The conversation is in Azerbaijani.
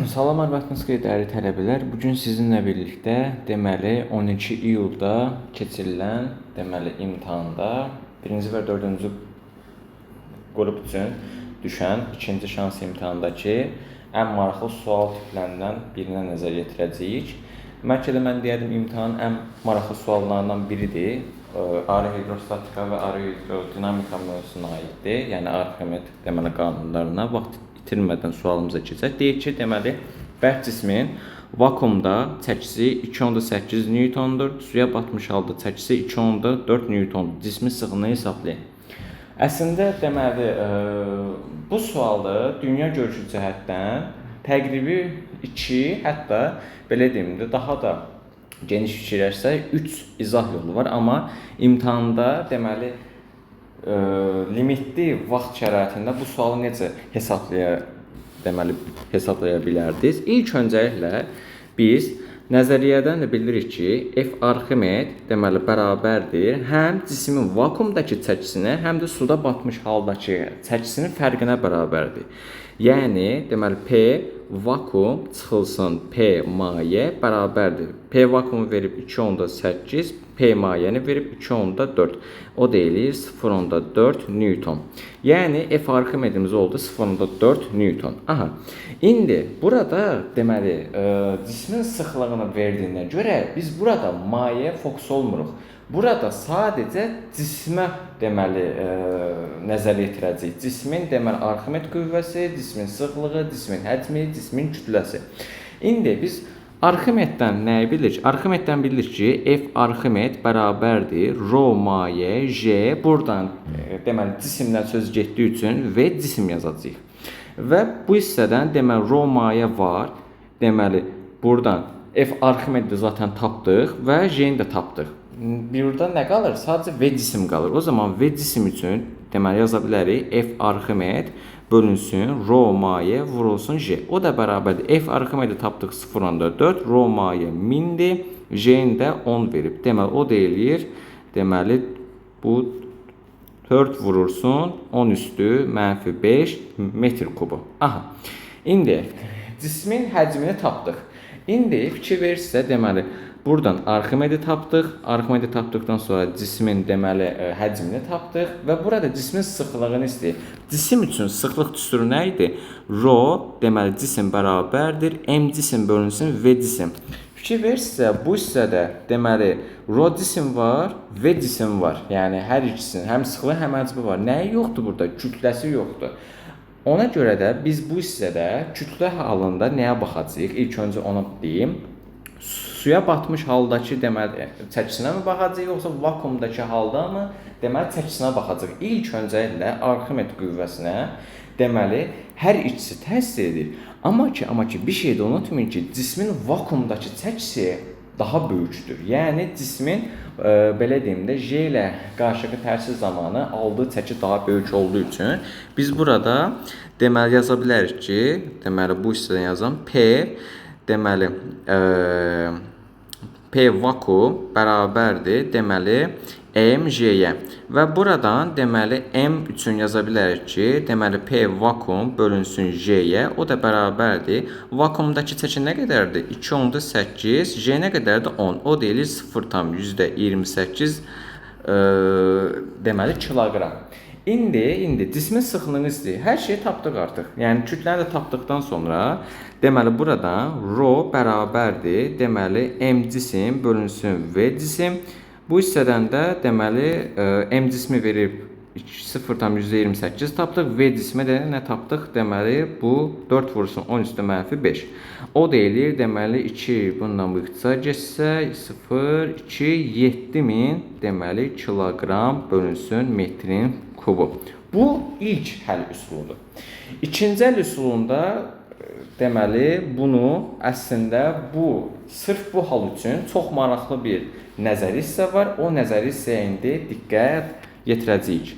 Salam, hər vaxtınız xeyir dəyərli tələbələr. Bu gün sizinlə birlikdə deməli 12 iyulda keçirilən deməli imtahanda 1-ci və 4-cü qrup üçün düşən ikinci şans imtahanındakı ən maraqlı sual tiplərindən birinə nəzər yetirəcəyik. Bəlkə də mən deyərdim imtahanın ən maraqlı suallarından biridir. Aerohidrostatika və aerohidrodinamika mövzusuna aiddir. Yəni Arximed deməli qanunlarına vaxt itirmədən sualımıza keçək. Deyir ki, deməli bərk cismin vakuumda çəkisi 2.8 Newtondur, suya batmış halda çəkisi 2.4 Newtondur. Cismin sıxlığını hesablayın. Əslində deməli bu sualı dünya görüşü cəhətdən təqribi 2, hətta belə deyim də daha da geniş fikirləşsək 3 izah yolu var, amma imtahanda deməli limitli vaxt şəraitində bu sualı necə hesablaya bilərdiniz? İlk öncəliklə biz nəzəriyyədən də bilirik ki, F Arximed deməli bərabərdir həm cismin vakuumdakı çəkisinə, həm də suda batmış haldakı çəkisinin fərqinə bərabərdir. Yəni deməli P vakuum çıxılsın P maye bərabərdir. P vakuumu verib 2.8, P mayəni verib 2.4. O da eləyir 0.4 Newton. Yəni F Arximedimiz oldu 0.4 Newton. Aha. İndi burada deməli cismin sıxlığını verdiyinə görə biz burada mayeyə fokus olmuruq. Burada sadəcə cismə deməli nəzər yetirəcəyik. Cismin deməli Arximed qüvvəsi, cismin sıxlığı, cismin həcmi, cismin kütləsi. İndi biz Arximeddən nəyi bilirik? Arximeddən bilirik ki, F Arximed bərabərdir rho maye J. Buradan deməli cisimdən söz getdiyi üçün V cisim yazacağıq. Və bu hissədən deməli rho maye var. Deməli buradan F Arximedi zaten tapdıq və J-ni də tapdıq. Burada nə qalır? Sadəcə V cisim qalır. O zaman V cisim üçün deməli yaza bilərik F Arximed bölünsün rho maye vurulsun J. O da bərabərdir. F Arximedi tapdıq 0.4, rho maye 1000-dir, J-ni də 10 verib. Deməli o da eləyir. Deməli bu 4 vurursun 10 üstü mənfi 5 metr kubu. Aha. İndi cismin həcmini tapdıq. İndi fikir verirsinizsə, deməli buradan Arximedi tapdıq. Arximedi tapdıqdan sonra cismin deməli həcmini tapdıq və burada cismin sıxlığını istəyir. Cisim üçün sıxlıq düsturu nə idi? Rho deməli cisim bərabərdir m cisim bölünsün V cisim. Fikir verirsinizsə, bu hissədə deməli rho cisim var, V cisim var. Yəni hər ikisinin həm sıxlığı, həm həcmi var. Nəyi yoxdur burada? Kütləsi yoxdur. Ona görə də biz bu hissədə kütlə halında nəyə baxacağıq? İlk öncə onu deyim. Suya batmış haldakı deməli çəkisinə mi baxacağıq, yoxsa vakuumdakı halda mı? Deməli çəkisinə baxacağıq. İlk öncəliklə Arximed qüvvəsinə deməli hər ikisi təsir edir. Amma ki bir şey də unutmayın ki, cismin vakuumdakı çəkisi daha böyükdür. Yəni cismin belə deyim də J ilə qarşılıqlı təsir zamanı aldığı çəki daha böyük olduğu üçün biz burada deməli yaza bilərik ki, deməli bu hissədən yazam P deməli P vakuum bərabərdir deməli MJ-yə və buradan deməli M üçün yaza bilərik ki, deməli P vakuum bölünsün J-yə, o da bərabərdir. Vakuumdakı çəki nə qədərdir? 2.8, J nə qədərdir? 10. O da eləyir 0,28 deməli kiloqram. İndi cismin sıxlığını istəyir. Hər şeyi tapdıq artıq. Yəni kütləni də tapdıqdan sonra deməli buradan rho bərabərdir. Deməli M cisim bölünsün V cisim. Bu hissədən də deməli M cismi verib 0,28 tapdıq. V cismə də nə tapdıq? Deməli bu 4 vursun 10 üstə mənfi 5. O da eləyir deməli 2 bununla bu ixtisar getsə 0, 2, 7000 deməli kiloqram bölünsün metrin kubu. Bu ilk həll üsuludur. İkinci həll üsulunda deməli bunu əslində bu sırf bu hal üçün çox maraqlı bir nəzəri hissə var. O nəzəri hissəyə indi diqqət yetirəcəyik.